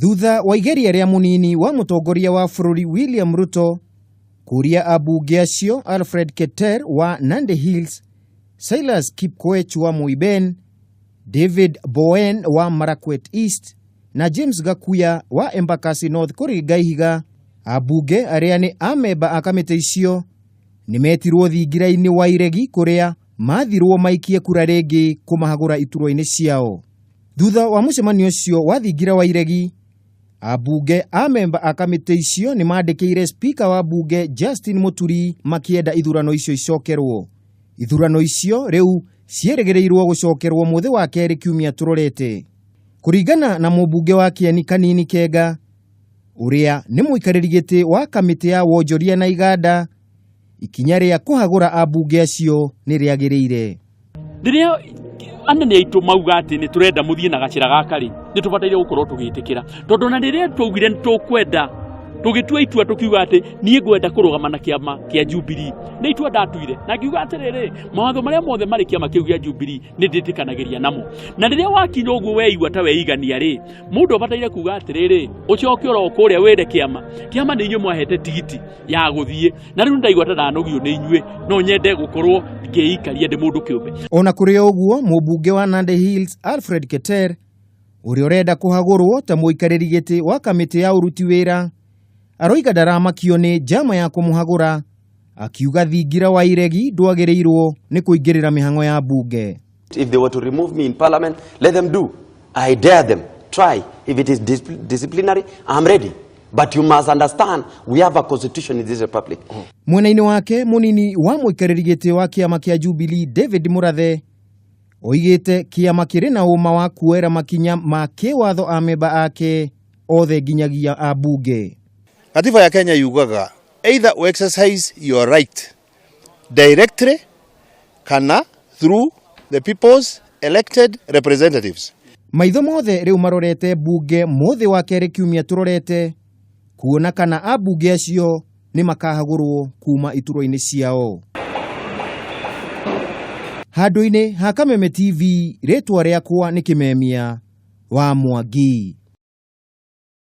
Thutha wa igeria rĩa mũnini wa mũtongoria wa bũrũri William Ruto kũria ambunge acio Alfred Keter wa Nandi Hills, Silas Kipkoech wa Moiben, David Bowen wa Marakwet East na James Gakuya wa Embakasi North kũringa ihiga, ambunge arĩa nĩ amemba a kamĩtĩ icio nĩ metirwo thingira-inĩ wa iregi kũrĩa mathirwo maikie kura rĩngĩ kũmahagũra iturwa-inĩ ciao. Thutha wa mũcemanio ũcio wa thingira wa iregi, ambunge a memba a kamĩtĩ icio nĩ mandĩkĩire spika wa bunge Justin Muturi makĩenda ithurano icio icokerwo. Ithurano icio rĩu ciĩrĩgĩrĩirwo gũcokerwo mũthĩ wa kerĩ kiumia tũrorete. Kũringana na mũmbunge wa Kĩeni Kanini Kenga, ũrĩa nĩ mũikarĩri gĩtĩ wa kamĩtĩ ya wonjoria na iganda, ikinya rĩa kũhagũra ambunge acio nĩ rĩagĩrĩire. Rĩrĩa anene aitũ mauga atĩ nĩ tũrenda mũthiĩ na gacĩra gaka rĩ, nĩ tũbataire gũkorwo tũgĩtĩkĩra, tondũ ona rĩrĩa twaugire nĩ tũkwenda, tũgĩtua itua tũkiuga atĩ niĩ ngwenda kũrũgama na kĩama kĩa Jubilee, nĩ itua ndatuire na ngiuga atĩrĩrĩ, mawatho marĩa mothe marĩ kĩama kĩu gĩa Jubilee nĩ ndĩtĩkanagĩria namo. Na rĩrĩa wakinya ũguo weigua ta weigania rĩ, mũndũ abataire kuga atĩrĩrĩ, ũcoke oro kũrĩa wĩre kĩama, kĩama nĩ inyuĩ mwahete tigiti ya gũthiĩ, na rĩu ndaigua ta ndanogio nĩ inyuĩ, no nyende gũkorwo ngĩikaria ndĩ mũndũ kĩũmbe. Ona kũrĩ o ũguo, mũmbunge wa Nandi Hills Alfred Keter ũrĩa ũrenda kũhagũrwo ta mũikarĩri gĩtĩ wa kamĩtĩ ya ũruti wĩra aroiga ndaramakio nĩ njama ya kũmũhagũra, akiuga thingira wa iregi ndwagĩrĩirwo nĩ kũingĩrĩra mĩhang'o ya mbunge. If they were to remove me in parliament, let them do. I dare them. Try. If it is disciplinary, I'm ready. But you must understand, we have a constitution in this republic. Mwena-inĩ wake mũnini wa mũikarĩri gĩtĩ wa kĩama kĩa Jubilee David Murathe oigĩte kĩama kĩrĩ na ũma wa kuoera makinya ma kĩwatho amemba ake othe nginyagia ambunge. Katiba ya Kenya yugaga either you exercise your right directly kana through the people's elected representatives. Maitho mothe rĩu marorete mbunge mũthĩ wa kerĩ kiumia tũrorete kuona kana ambunge acio nĩ makahagũrwo kuma iturwa-inĩ ciao. Handũ-inĩ ha Kameme TV, rĩtwa rĩakwa nĩ Kĩmemia wa Mwangi.